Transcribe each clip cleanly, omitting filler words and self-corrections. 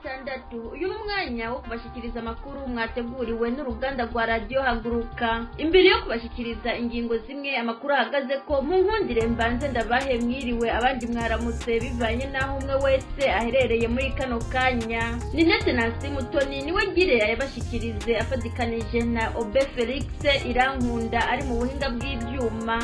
Gatandatu, uyu mwanya wo kubashikiriza amakuru mwateguriwe n'uruganda rwa Radio Haguruka. Imbere yo kubashikiriza ingingo zimwe amakuru ahagaze ko, mu nkundire mbanze ndabahe mwiriwe, abandi mwaramutse, bivanye n'aho umwe wese aherereye muri kano kanya. Ninete Nancy Mutoni niwe ngire ayabashikirize, afatikanije na Obe Felix Irankunda ari mu buhinga bw'ivyuma.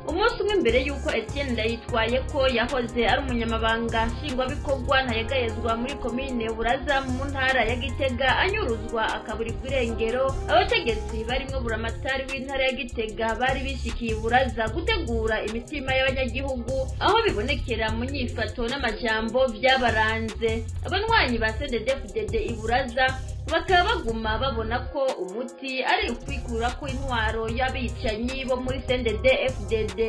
Umunsi umwe mbere y'uko Etienne Ndayitwaye ko yahoze ari umunyamabanga nshingwabikorwa ntayegayezwa muri komine Buraza mu ntara ya Gitega anyuruzwa akaburirwa irengero, abategetsi barimwo buramatari w'intara ya Gitega bari bishikiye Buraza gutegura imitima y'abanyagihugu, aho bibonekera mu nyifato n'amajambo vyabaranze. Abanywanyi ba CNDD-FDD i Buraza bakaba baguma babona ko umuti ari ukwikura ko intwaro y'abicanyi bo muri CNDD FDD.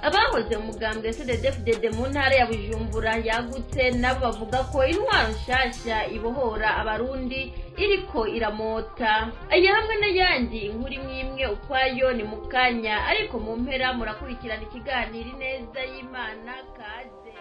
Abahoze mu mugambwe CNDD-FDD mu ntara ya Bujumbura yagutse nabo bavuga ko intwaro nshasha ibohora Abarundi iriko iramota. Aya hamwe n'ayandi, inkuru imwe imwe ukwayo, ni mu kanya, ariko mu mpera murakurikirana ikiganiro Ineza y'Imana. Kaze.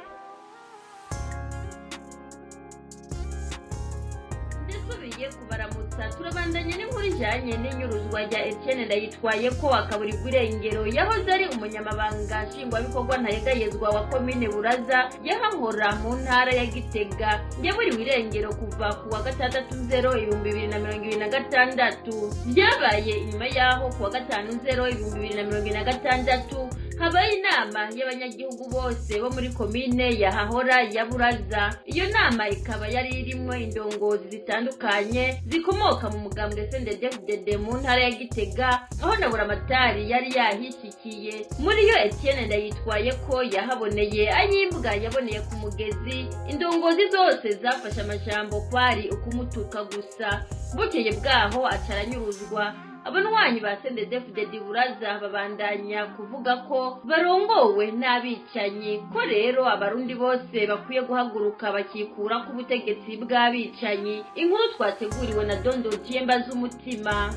Ndasubiye kubaramutsa. Turabandanya n'inkuru ijanye n'inyuruzwa rya Etienne Ndayitwaye ko akaburirwa irengero, yahoze ari umunyamabanga nshingwabikorwa ntayegayezwa wa komine Buraza yahahora mu ntara ya Gitega. Yaburiwe irengero kuva ku wa 6 0 2026. Vyabaye inyuma yaho ku wa 5 0 2026 habaye inama y'abanyagihugu bose bo muri komine yahahora ya Buraza. Iyo nama ikaba yari irimwo indongozi zitandukanye zikomoka mu mugambwe CNDD-FDD mu ntara ya Gitega, aho na buramatari yari yahishikiye. Muri yo Etienne Ndayitwaye ko yahaboneye ayimbwa yaboneye ku mugezi. Indongozi zose zafashe amajambo kwari ukumutuka gusa. Bukeye bwaho acaranyuruzwa. Abanywanyi ba CNDD-FDD Buraza babandanya kuvuga ko barongowe n'abicanyi, ko rero Abarundi bose bakwiye guhaguruka bakikura ku butegetsi bw'abicanyi. Inkuru twateguriwe na Dondo Jemba z'umutima.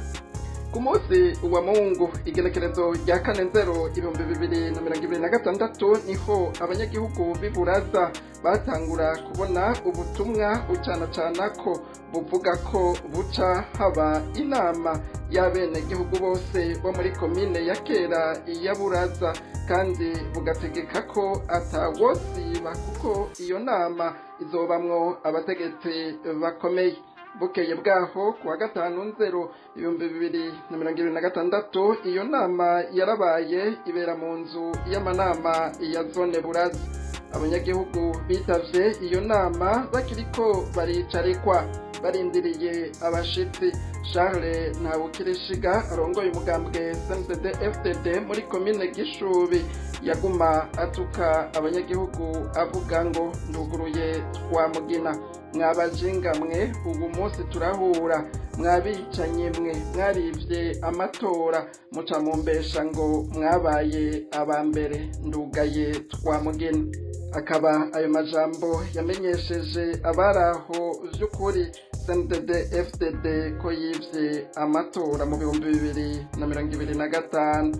Ku munsi wa Mungu, igenekerezo rya 4 0 2026, niho abanyagihugu b'i Buraza batangura kubona ubutumwa bucanacana ko buvuga ko buca haba inama y'abenegihugu bose bo muri komine ya kera ya Buraza, kandi bugategeka ko atawosiba kuko iyo nama izobamwo abategetsi bakomeye. Bukeye bwaho ku wa 5 0 2026, iyo nama yarabaye, ibera mu nzu y'amanama ya zone Buraza. Abanyagihugu bitavye iyo nama bakiriko baricarikwa barindiriye abashitsi. Charles Ntawukirishiga arongoye umugambwe CNDD FDD muri komine Gishubi yaguma atuka abanyagihugu avuga ngo: "Nduguruye twamugina, mwabajinga mwe, ubu munsi turahura, mwabicanye mwe, mwarivye amatora muca mumbesha ngo mwabaye aba mbere, ndugaye twamugina." Akaba ayo majambo yamenyesheje abari aho vy'ukuri CNDD FDD ko yivye amatora mu 2025.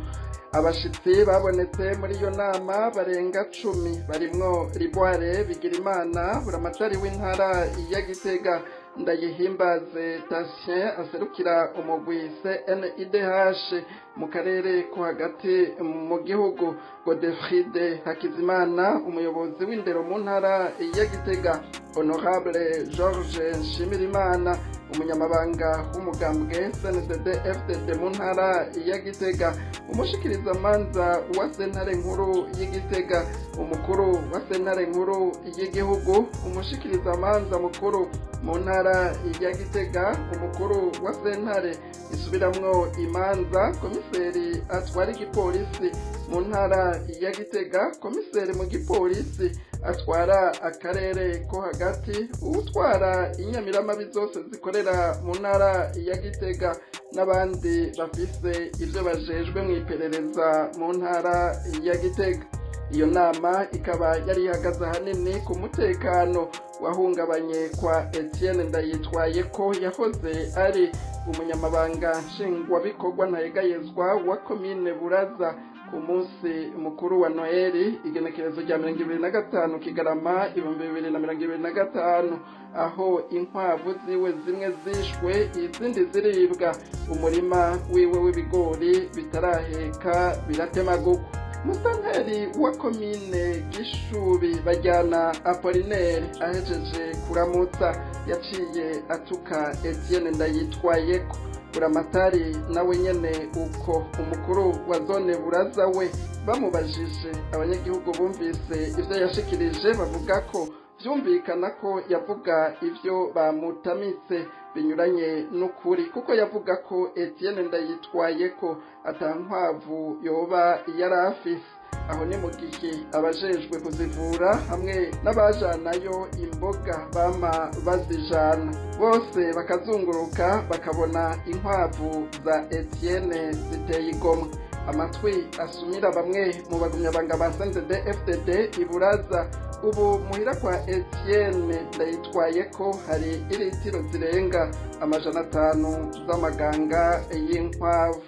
Abashitsi babonetse muri iyo nama barenga 10, barimwo Riboire Bigirimana, buramatari w'intara ya Gitega, Ndayihimbaze Tatien aserukira umugwi CNIDH mu karere ko hagati mu gihugu, Godefride Hakizimana umuyobozi w'indero mu ntara ya Gitega, Honorable George Nshimirimana umunyamabanga w'umugambwe CNDD FDD mu ntara ya Gitega, umushikirizamanza wa Sentare Nkuru y'Igitega, umukuru wa Sentare Nkuru y'igihugu, umushikirizamanza mukuru mu ntara ya Gitega, umukuru wa sentare isubiramwo imanza, komiseri atwara igipolisi mu ntara ya Gitega, komiseri mu gipolisi atwara akarere ko hagati, uwutwara inyamiramabi zose zikorera mu ntara ya Gitega, n'abandi bafise ibyo bajejwe mu iperereza mu ntara ya Gitega. Iyo nama ikaba yari ihagaze ahanini ku mutekano wahungabanye kwa Etienne Ndayitwaye ko yahoze ari umunyamabanga nshingwabikorwa ntayegayezwa wa komine Buraza. Ku munsi mukuru wa Noeli, igenekerezo rya 25 Kigarama 2025, aho inkwavu ziwe zimwe zishwe, izindi ziribwa, umurima wiwe w'ibigori bitaraheka biratemagurwa. Musanteri wa komine Gishubi Bajyana Apollinaire ahejeje kuramutsa yaciye atuka Etienne Ndayitwayeko. Buramatari nawe nyene uko. Umukuru wa zone Buraza we bamubajije, abanyagihugu bumvise ivyo yashikirije bavuga ko vyumvikana ko yavuga ivyo bamutamitse binyuranye n'ukuri, kuko yavuga ko Etienne Ndayitwayeko ata nkwavu yoba yari afise. Aho ni mu gihe abajejwe kuzivura hamwe n'abajanayo imboga bama bazijana, bose bakazunguruka bakabona inkwavu za Etienne ziteye igomwe. Amatwi asumira bamwe mu bagumyabanga ba CNDD FDD iburaza, ubu muhira kwa Etienne Ndayitwayeko hari iritiro zirenga 500 z'amaganga y'inkwavu.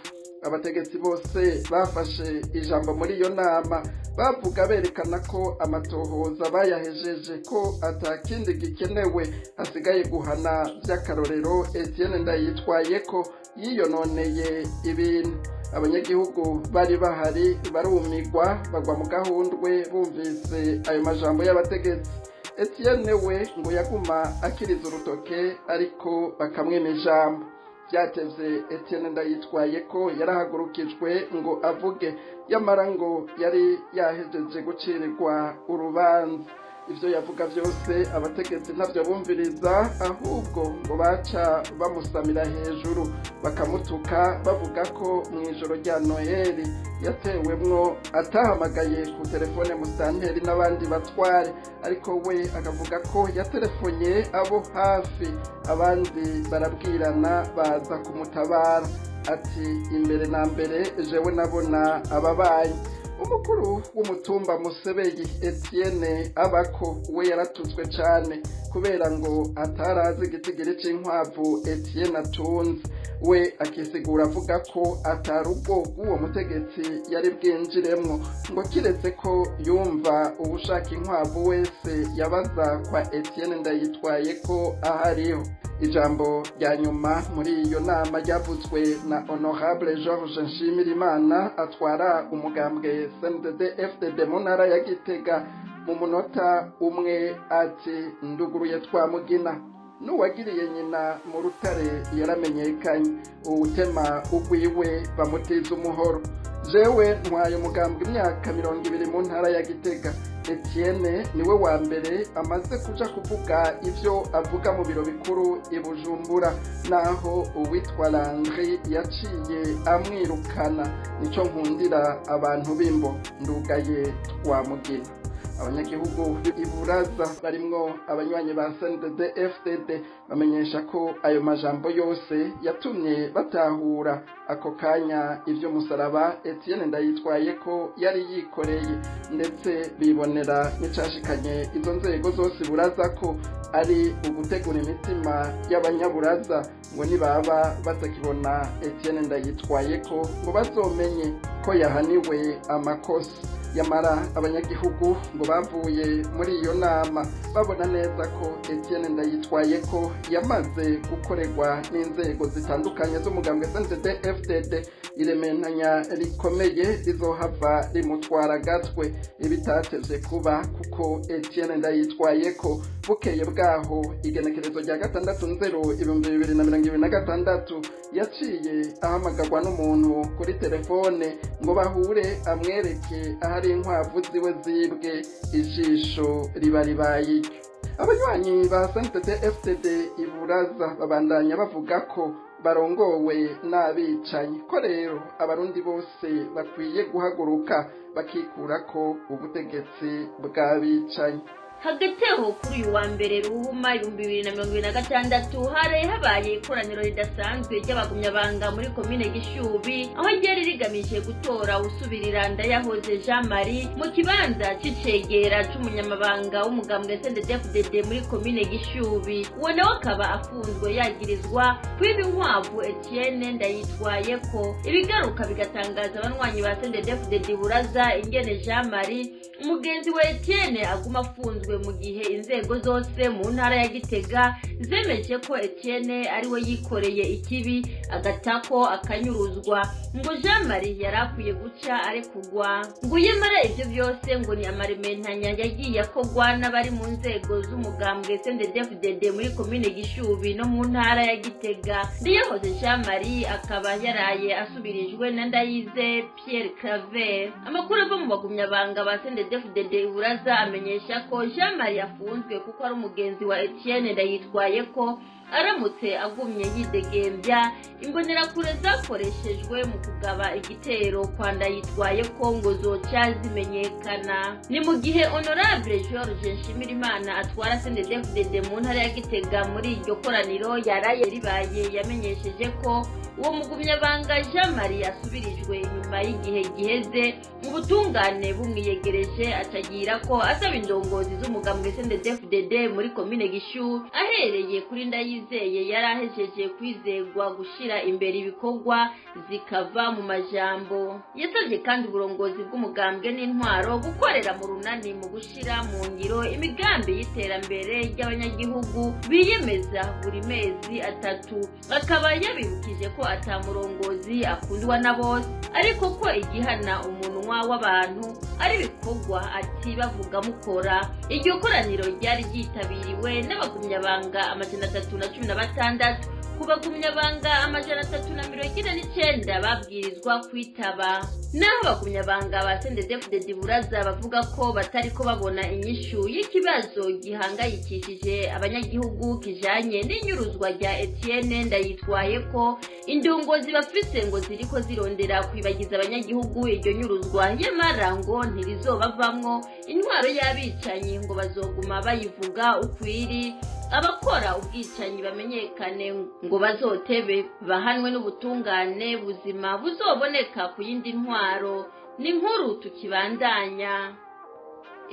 Abategetsi bose bafashe ijambo muri iyo nama bavuga berekana ko amatohoza bayahejeje, ko atakindi gikenewe, hasigaye guhana by'akarorero Etienne Ndayitwayeko yiyononeye ibintu. Abanyagihugu bari bahari barumigwa, bagwa mu gahundwe bumvise ayo majambo y'abategetsi. Etienne we ngo yaguma akiriza urutoke, ariko bakamwima ijambo. Byatevye Etienne Ndayitwayeko yarahagurukijwe ngo avuge, yamara ngo yari yahejeje gucirirwa urubanza. Ivyo yavuga vyose abategetsi ntavyo bumviriza, ahubwo ngo baca bamusamira hejuru bakamutuka, bavuga ko mu ijoro rya Noheli yatewemwo atahamagaye ku telefone musanteri n'abandi batware, ariko we akavuga ko yatelefonye abo hafi, abandi barabwirana baza kumutabara. Ati: "Imbere na mbere jewe nabona ababanyi." Umukuru w'umutumba Musebeyi Etienne abako we yaratutswe cane kubera ngo atarazi igitigiri c'inkwavu Etienne atunze. We akisigura avuga ko atarugo rw'uwo mutegetsi yari bwinjiremwo, ngo kiretse ko yumva uwushaka inkwavu wese yabaza kwa Etienne Ndayitwayeko ahariho. Ijambo rya nyuma muri iyo nama ryavuzwe na Honorable Georges Nshimirimana atwara umugambwe CNDD FDD mu ntara ya Gitega. Mu munota umwe ati: "Nduguruye twamugina, n'uwagiriye nyina mu rutare yaramenyekanye, uwutema ugwiwe bamutiza umuhoro. Jewe ntwaye umugambwe imyaka 20 mu ntara ya Gitega. Etienne niwe wa mbere amaze kuja kuvuga ivyo avuga mu biro bikuru i Bujumbura, naho uwitwa Landry yaciye amwirukana. Nico nkundira abantu b'imbo. Ndugaye twamugina." Abanyagihugu iburaza barimwo abanywanyi ba CNDD FDD bamenyesha ko ayo majambo yose yatumye batahura ako kanya ivyo musaraba Etienne Ndayitwayeko yari yikoreye, ndetse bibonera n'icashikanye izo nzego zose buraza ko ari ugutegura imitima y'abanyaburaza, ngo nibaba batakibona Etienne Ndayitwayeko ngo bazomenye ko yahaniwe amakosa. Yamara abanyagihugu ngo bavuye muri iyo nama babona neza ko Etienne Ndayitwayeko yamaze gukorerwa n'inzego zitandukanye z'umugambwe CNDD FDD irementanya rikomeye rizohava rimutwara gatwe, ibitatevye kuba, kuko Etienne Ndayitwayeko bukeye bwaho, igenekerezo rya 6 Nzero 2026, yaciye ahamagarwa n'umuntu kuri telefone ngo bahure amwereke ahari inkwavu ziwe zibwe. Ijisho riba ribaye iryo. Abanywanyi ba CNDD FDD iburaza babandanya bavuga ko barongowe n'abicanyi, ko rero abarundi bose bakwiye guhaguruka bakikura ko ubutegetsi bw'abicanyi. Hagati aho, kuri uyu wa mbere Ruhuma 2026, haraye habaye ikoraniro ridasanzwe ry'abagumyabanga muri komine Gishubi, aho ryari rigamije gutora usubirira Ndayahoze Jean Marie mu kibanza c'icegera c'umunyamabanga w'umugambwe CNDD-FDD muri komine Gishubi. Uwo nawe akaba afunzwe yagirizwa kwiba inkwavu Etienne Ndayitwayeko. Ibigaruka bigatangaza abanywanyi ba CNDD-FDD Buraza ingene Jean Marie, umugenzi wa Etienne, aguma afunzwe mu gihe inzego zose mu ntara ya Gitega zemeje ko Etienne ariwe yikoreye ikibi, agatako akanyuruzwa. Ngo Jean Marie yari akwiye guca arekugwa. Ngo yemara ibyo byose ngo ni amarementanya yagiye akogwa n'abari mu nzego z'umugambwe CNDD-FDD muri komine Gishubi no mu ntara ya Gitega. Ndiyahoze Jean Marie akaba yaraye asubirijwe na Ndayize Pierre Claver. Amakuru ava mu bagumyabanga ba CNDD-FDD Buraza amenyesha ko Jean Marie afunzwe kuko ari umugenzi wa Etienne Ndayitwaye, ko aramutse agumye yidegembya, imbonerakure zakoreshejwe mu kugaba igitero kwa Ndayitwaye ko ngo zoca zimenyekana. Ni mu gihe Honorable George Nshimirimana atwara CNDD-FDD mu ntara ya Gitega, muri iryo koraniro yaraye ribaye, yamenyesheje ko uwo mugumyabanga Jean Marie asubirijwe inyuma y'igihe giheze mu butungane bumwiyegereje, acagira ko asaba indongozi z'umugambwe CNDD-FDD muri komine Gishu, ahereye kuri Ndayizeye yari ahejeje kwizegwa, gushira imbere ibikorwa zikava mu majambo. Yasabye kandi uburongozi bw'umugambwe n'intwaro gukorera mu runani mu gushira mu ngiro imigambi y'iterambere ry'abanyagihugu biyemeza buri mezi 3. Akaba yabibukije ko ata murongozi akundwa na bose, ariko ko igihana umunwa w'abantu ari ibikorwa, ati bavuga mukora. Iryo koraniro ryari ryitabiriwe n'abagumyabanga 316 ku bagumyabanga 349 babwirizwa kwitaba. Naho abagumyabanga ba CNDD-FDD Buraza bavuga ko batariko babona inyishu y'ikibazo gihangayikishije abanyagihugu kijanye n'inyuruzwa rya Etienne Ndayitwaye, ko indongozi bafise ngo ziriko zirondera kwibagiza abanyagihugu iryo nyuruzwa, yamara ngo ntirizobavamwo. Intwaro y'abicanyi ngo bazoguma bayivuga ukwiri, abakora ubwicanyi bamenyekane, ngo bazotebe bahanwe n'ubutungane buzima buzoboneka ku yindi ntwaro. Ni inkuru tukibandanya.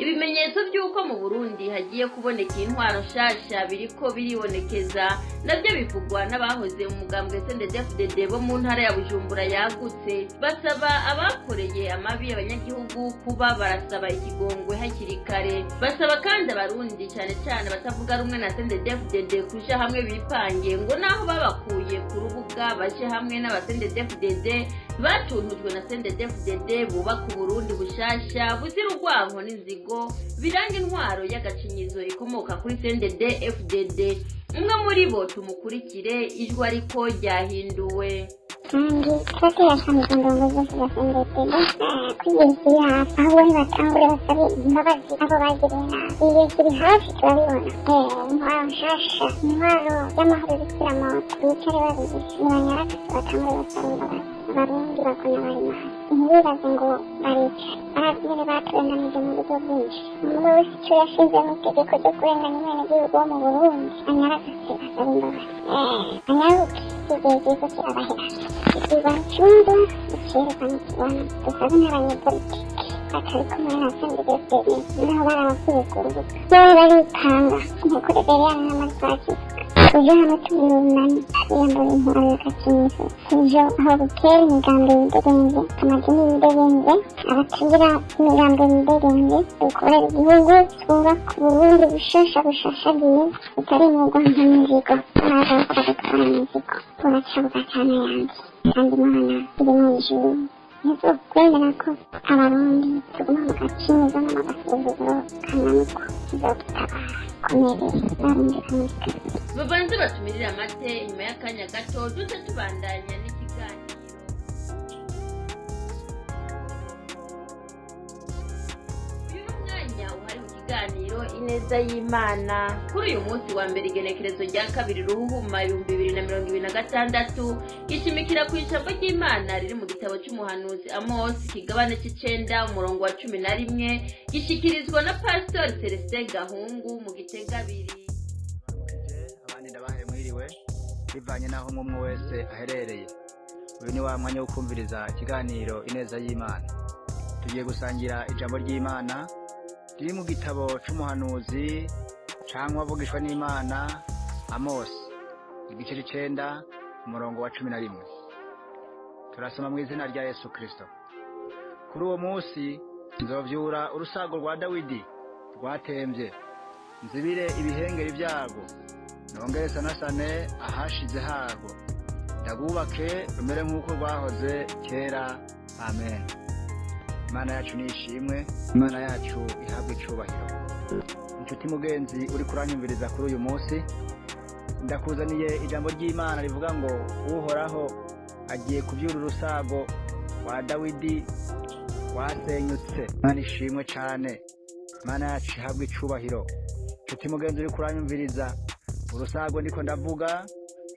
Ibimenyetso by'uko mu Burundi hagiye kuboneka intwaro nshasha biriko biribonekeza, nabyo bivugwa n'abahoze mu mugambwe CNDD-FDD bo mu ntara ya Bujumbura yagutse. Basaba abakoreye amabi abanyagihugu kuba barasaba ikigongwe hakiri kare. Basaba kandi Abarundi, cyane cyane abatavuga rumwe na CNDD-FDD, kuja hamwe bipange, ngo naho babakuye ku rubuga baje hamwe n'aba CNDD-FDD batuntujwe na CNDD-FDD, bubaka Uburundi bushasha buzira urwanko n'inzigo biranga intwaro y'agacinyizo ikomoka kuri CNDD FDD. Umwe muri bo tumukurikire, ijwi ariko ryahinduwe. Kandi turatera cyane ku ndongo zose za CNDD ko igihe kiri hafi, ahubwo nibatangure basabe imbabazi abo bagiriye nabi. Igihe kiri hafi, turabibona. Intwaro nshasha, intwaro y'amahoro izira amoko, bicare babizi, nibanyaragase batangure basabe imbabazi. Abarundi bagumya bari maso, ntibibaze ngo baricaye. Barazi ingene baturenganije mu buryo bwinshi. Umuntu wese icyo yashizemo itegeko ryo kurenganya umwenegihugu wo mu Burundi, anyaragase asabe imbabazi, anyaruke, igihe kiriko kirabahera. Ikiba cyumva icyerekana kibona. Dusabe n'abanyepolitiki batari kumwe na CNDD-FDD, naho barabakuye ku rubuga, babe baripanga nk'uko Reveriyani n'Amatwaki, tuje hamwe tugira urunani, twiyambura intwaro y'agakinyizo. Ejo aho bukera, imigambi yidegenze, amadini yidegenze, abatagira imigambi yidegenze, dukorere igihugu, twubake Uburundi bushasha bushashagiye, butari mu rwanko n'inzigo. Nagaruka gutwara imizigo, buraca bugacana ayandi. Kandi Imana iri mu ijuru ntizokwemera ko Abarundi tuguma mu gacinyizo no mu gasuzuguro kananirwa. Izodutabara. Komere Barundi, Barundikazi. Babanze batumirire amate, inyuma y'akanya gato duce tubandanya n'ikiganiro. Uyu ni umwanya uhari mu kiganiro. kiganiro Ineza y'Imana. Kuri uyu munsi wa mbere, igenekerezo rya 2 Ruhuhuma 2026, gishimikira ku ijambo ry'Imana riri mu gitabo c'umuhanuzi Amosi, ikigabane c'icenda, umurongo wa 11. Gishikirizwa na Pasitori Celestin Gahungu mu Gitega abiri. Abandi ndabahaye mwiriwe bivanye n'aho umwe umwe wese aherereye. Uyu ni wa mwanya wo kumviriza ikiganiro Ineza y'Imana. Tugiye gusangira ijambo ry'Imana riri mu gitabo c'umuhanuzi cangwa avugishwa n'Imana Amosi, igice c'icenda, umurongo wa 11. Turasoma mu izina rya Yesu Kristo. Kuri uwo munsi nzovyura urusago rwa Dawidi rwatemvye, nzibire ibihengeri vyago, nongere sanasane ahashize harwo, ndagubake rumere nk'uko rwahoze kera. Amen. Imana yacu nishimwe, Imana yacu ihabwe icubahiro. Inshuti mugenzi uri kuranyumviriza kuri uyu munsi, ndakuzaniye ijambo ry'Imana rivuga ngo Uhoraho agiye kuvyura urusago rwa Dawidi rwasenyutse. Imana ishimwe cane, Imana yacu ihabwe icubahiro. Inshuti mugenzi uri kuranyumviriza, urusago ndiko ndavuga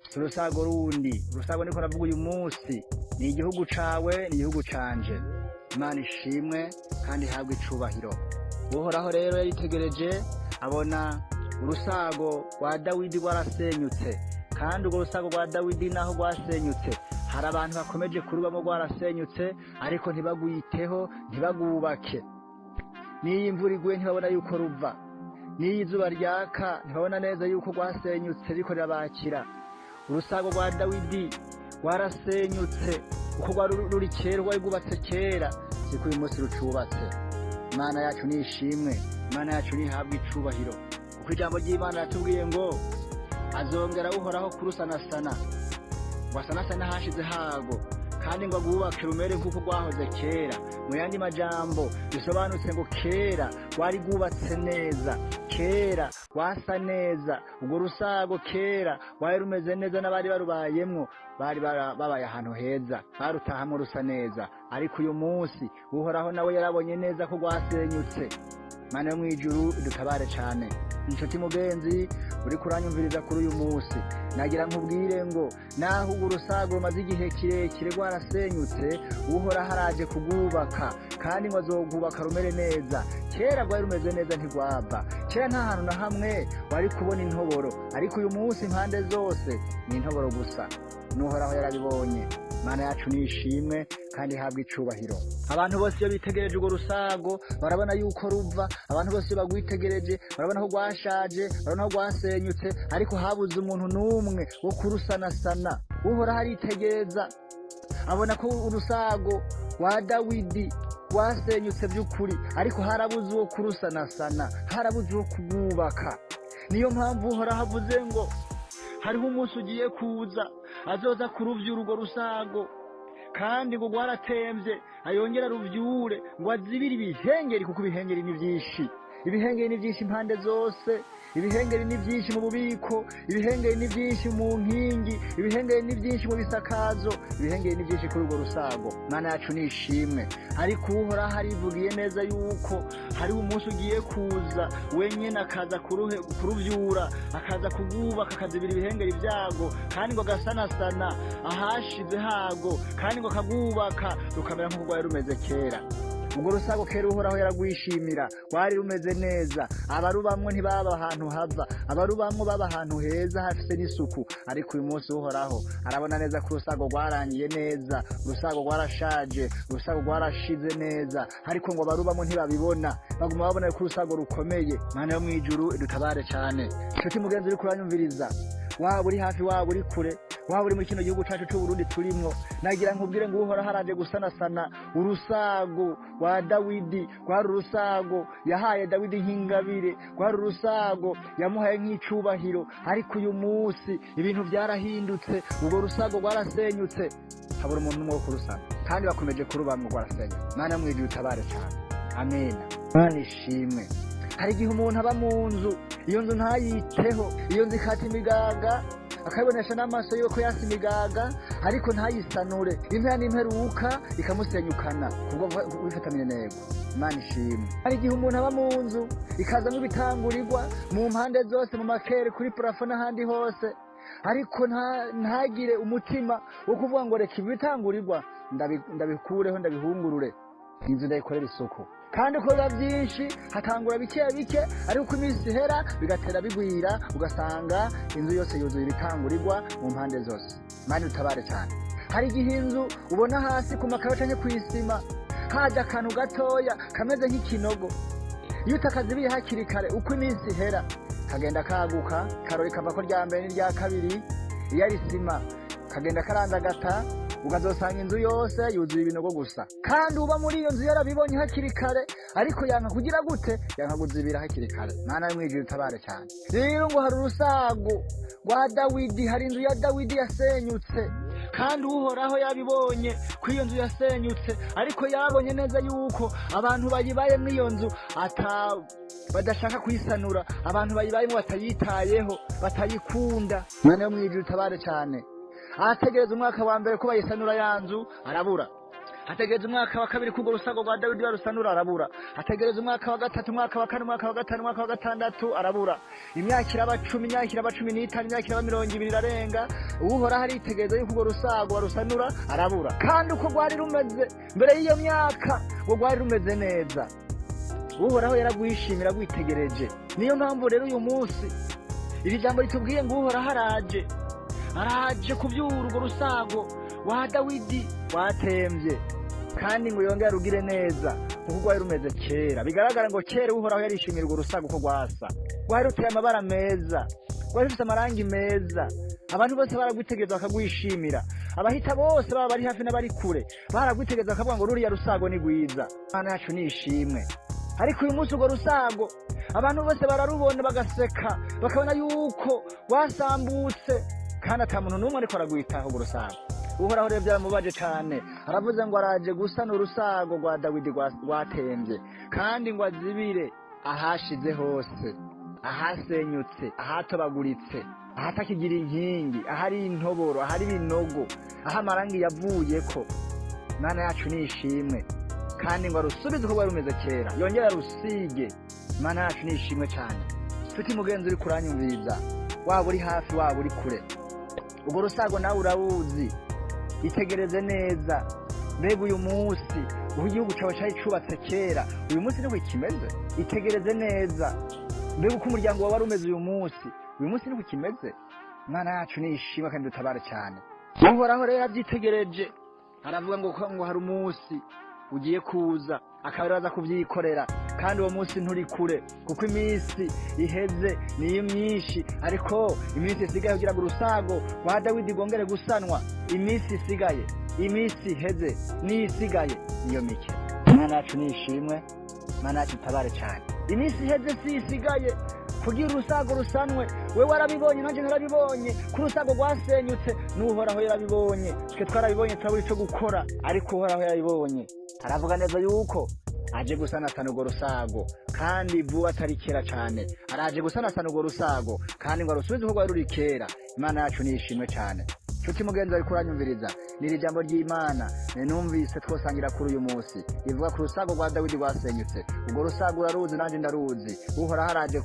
si urusago rundi. Urusago ndiko ndavuga uyu munsi ni igihugu cawe, ni igihugu canje. Imana ishimwe kandi ihabwe icubahiro. Uhoraho rero yaritegereje abona urusago rwa Dawidi rwarasenyutse, kandi urwo rusago rwa Dawidi naho rwasenyutse, hari abantu bakomeje kurubamo rwarasenyutse, ariko ntibagwiteho, ntibagwubake. N'iyo imvura iguye ntibabona yuko ruva, n'iyo izuba ryaka ntibabona neza yuko rwasenyutse riko rirabakira. Urusago rwa Dawidi rwarasenyutse uko rwari ruri kera, rwari rwubatse kera, siko uyu munsi rucubatse. Imana yacu nishimwe, Imana yacu nihabwe icubahiro, kuko ijambo ry'Imana yatubwiye ngo azongera Uhoraho kurusanasana, ngo asanasane ahashize harwo, kandi ngo agwubake rumere nk'uko rwahoze kera. Mu yandi majambo bisobanutse ngo kera rwari rwubatse neza, kera rwasa neza. Urwo rusago kera rwari rumeze neza, n'abari barubayemwo bari babaye ahantu heza, barutahamwo rusa neza. Ariko uyu munsi Uhoraho nawe yarabonye neza ko rwasenyutse. Mana yo mw'ijuru idutabare cane. Inshuti mugenzi uri kuranyumviriza kuri uyu munsi, nagira nkubwire ngo naho urwo rusago rumaze igihe kirekire rwarasenyutse, Uhoraho araje kugwubaka, kandi ngo azogwubaka rumere neza. Kera rwari rumeze neza, ntigwava. Kera nta hantu na hamwe wari kubona intoboro, ariko uyu munsi impande zose ni intoboro gusa. N'Uhoraho yarabibonye. Imana yacu nishimwe kandi ihabwe icubahiro. Abantu bose iyo bitegereje urwo rusago barabona yuko ruva. Abantu bose iyo bagwitegereje barabona ko rwashaje, barabona ko rwasenyutse, ariko habuze umuntu n'umwe wo kurusanasana. Uhoraho aritegereza abona ko urusago rwa Dawidi rwasenyutse by'ukuri, ariko harabuze uwo kurusanasana, harabuze uwo kurwubaka. Niyo mpamvu Uhoraho avuze ngo hariho umunsi ugiye kuza azoza kuruvyura urwo rusago, kandi ngo rwaratemvye ayongera ruvyure, ngo azibire ibihengeri, kuko ibihengeri ni vyinshi. Ibihengeri ni vyinshi impande zose, ibihengeri ni vyinshi mu bubiko, ibihengeri ni vyinshi mu nkingi, ibihengeri ni vyinshi mu bisakazo, ibihengeri ni vyinshi kuri urwo rusago. Mana yacu nishimwe. Ariko Uhoraho arivugiye neza yuko hariho umunsi ugiye kuza wenyene akaza kuruvyura, akaza kugwubaka, akazibira ibihengeri vyago, kandi ngo agasanasana ahashize hago, kandi ngo akagwubaka rukamera nk'uko rwari rumeze kera. Ubwo rusago kera Uhoraho yaragwishimira, rwari rumeze neza. Abarubamwo ntibaba ahantu hava, abarubamwo baba ahantu heza hafise n'isuku. Ariko uyu munsi Uhoraho arabona neza ko urusago rwarangiye neza, urusago rwarashaje, urusago rwarashize neza, ariko ngo abarubamwo ntibabibona, baguma babona ko urusago rukomeye. Mana yo mw'ijuru idutabare cane. Nshuti mugenzi uri kuranyumviriza, waba uri hafi, waba uri kure, waba uri muri kino gihugu cacu c'Uburundi turimwo, nagira nkubwire ngo Uhoraho araje gusanasana urusago rwa Dawidi. Rwari urusago yahaye Dawidi nk'ingabire, rwari urusago yamuhaye nk'icubahiro, ariko uyu munsi ibintu vyarahindutse, urwo rusago rwarasenyutse, habura umuntu umwe wo kurusana, kandi bakomeje kurubamwo rwarasenyutse. Mana mwijuru utabare cane. Amena. Mana ishimwe. Hari igihe umuntu aba mu nzu, iyo nzu ntayiteho, iyo nzu ikata imigaga. Akabibonesha n'amaso yiwe ko yasi imigaga, ariko ntayisanure. Impera n'imperuka ikamusenyukana kubwo wifata minenegwe. Imana ishimwe. Hari igihe umuntu aba mu nzu ikazamwo ibitangurirwa mu mpande zose, mu makere, kuri parafo n'ahandi hose, ariko ntagire umutima wo kuvuga ngo reka ibi bitangurirwa ndabikureho, ndabihungurure, inzu ndayikorera isuku. Kandi uko biba byinshi, hatangura bike bike, ariko uko iminsi ihera bigatera bigwira, ugasanga inzu yose yuzuye ibitangurirwa mu mpande zose. Mani utabare cyane. Hari igihe inzu ubona hasi ku makaro canke kw'isima haje akantu gatoya kameze nk'ikinogo. Iyo utakazibiye hakiri kare, uko iminsi ihera kagenda kaguka, karori kava ko rya mbere n'irya kabiri, iyo ari sima kagenda karandagata, ukazosanga inzu yose yuzuye ibinogo gusa. Kandi uba muri iyo nzu yarabibonye hakiri kare, ariko yanka kugira gute? Yanka kuzibira hakiri kare. Mana yo mwijuru, utabare cyane. Rero ngo hari urusago rwa Dawidi, hari inzu ya Dawidi yasenyutse, kandi Uhoraho yabibonye ko iyo nzu yasenyutse, ariko yabonye neza yuko abantu bayibayemo iyo nzu ata badashaka kuyisanura, abantu bayibayemo batayitayeho, batayikunda. Mwana yo mwijuru, utabare cyane. Ategereza umwaka wa mbere ko bayisanura ya nzu, arabura. Ategereza umwaka wa kabiri ko urwo rusago rwa Dawidi barusanura, arabura. Ategereza umwaka wa gatatu, umwaka wa kane, umwaka wa gatanu, umwaka wa gatandatu, arabura. Imyaka iraba 10, imyaka iraba 15, imyaka iraba 20, irarenga. Uhoraho aritegereza yuko urwo rusago barusanura, arabura. Kandi uko rwari rumeze mbere y'iyo myaka, ngo rwari rumeze neza, Uhoraho yaragwishimira agwitegereje. Niyo mpamvu rero uyu munsi iri jambo ritubwiye ngo Uhoraho araje, araje kubyura urwo rusago wa Dawidi watemvye, kandi ngo yongere arugire neza kuko rwari rumeze kera. Bigaragara ngo kera Uhoraho yarishimira urwo rusago uko rwasa, rwari ruteye amabara meza, rwari rufite amarangi meza. Abantu bose baragwitegereza bakagwishimira, abahita bose, baba bari hafi n'abari kure, baragwitegereza bakavuga ngo ruriya rusago ni rwiza. Imana yacu ni ishimwe. Ariko uyu munsi urwo rusago abantu bose bararubona bagaseka, bakabona yuko rwasambutse, kandi ata muntu n'umwe ariko aragwitaho urwo rusago. Uhoraho rero byaramubaje cyane, aravuze ngo araje gusana urusago rwa Dawidi rwatemvye, kandi ngo azibire ahashize hose, ahasenyutse, ahatobaguritse, ahatakigira inkingi, ahari intoboro, ahari ibinogo, aho amarangi yavuyeko. Imana yacu ni ishimwe. Kandi ngo arusubize uko rwari rumeze kera, yongere arusige. Imana yacu ni ishimwe cyane. Nshuti mugenzi uri kuranyumviriza, waba uri hafi, waba uri kure, urwo rusago nawe urawuzi. Itegereze neza. Mbega uyu munsi uko igihugu cyawe cyari cubatse kera, uyu munsi niko kimeze? Itegereze neza. Mbega uko umuryango wawe wari umeze uyu munsi, uyu munsi niko kimeze? Imana yacu ni ishimwe kandi dutabare cyane. Uhoraho rero abyitegereje aravuga ngo hari umunsi ugiye kuza, akaba aza kubyikorera, kandi uwo munsi nturi kure, kuko iminsi iheze niyo myinshi, ariko iminsi isigaye kugira ngo urusago rwa Dawidi rwongere gusanwa, iminsi isigaye, iminsi iheze niyo isigaye niyo mike. Imana yacu ni ishimwe. Imana yacu itabare cyane. Iminsi iheze si isigaye kugira urusago rusanwe. We warabibonye, nanjye narabibonye ko urusago rwasenyutse. N'Uhoraho yarabibonye, twe twarabibonye turabura icyo gukora, ariko Uhoraho yarabibonye, aravuga neza yuko aje gusanasana urwo rusago, kandi vuba atari kera cyane. Araje gusanasana urwo rusago, kandi ngo arusubize uko rwari ruri kera. Imana yacu ni ishimwe cyane. Nshuti mugenzi ariko uranyumviriza, ni iri jambo ry'Imana numvise twosangira kuri uyu munsi, rivuga ku rusago rwa Dawidi rwasenyutse. Urwo rusago uraruzi, nanjye ndaruzi. Uhoraho araje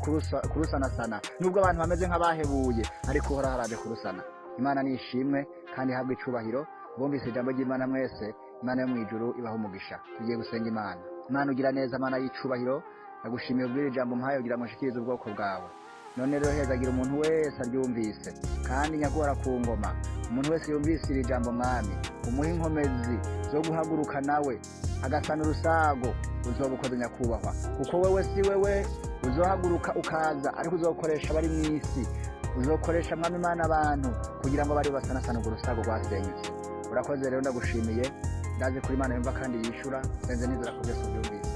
kurusanasana, nubwo abantu bameze nk'abahebuye, ariko Uhoraho araje kurusana. Imana ni ishimwe kandi ihabwa icubahiro. Bumvise ijambo ry'Imana mwese, Imana yo mu ijuru ibaha umugisha. Tugiye gusenga Imana. Imana ugira neza, Imana y'icubahiro, ndagushimiye ubwira ijambo mpaye kugira ngo nshikirize ubwoko bwawe. None rero hezagira umuntu wese aryumvise, kandi nyaguhora ku ngoma, umuntu wese yumvise iri jambo, Mwami, umuhe inkomezi zo guhaguruka nawe agasana urusago. Uzoba ukoze, nyakubahwa, kuko wewe si wewe uzohaguruka ukaza, ariko uzokoresha abari mu isi, uzokoresha, Mwami Imana, abantu kugira ngo bari basanasana urwo rusago rwasenyutse. Urakoze rero, ndagushimiye. Ndazi kuri Imana yumva kandi yishura. Senze nizera ko byose ubyumvise.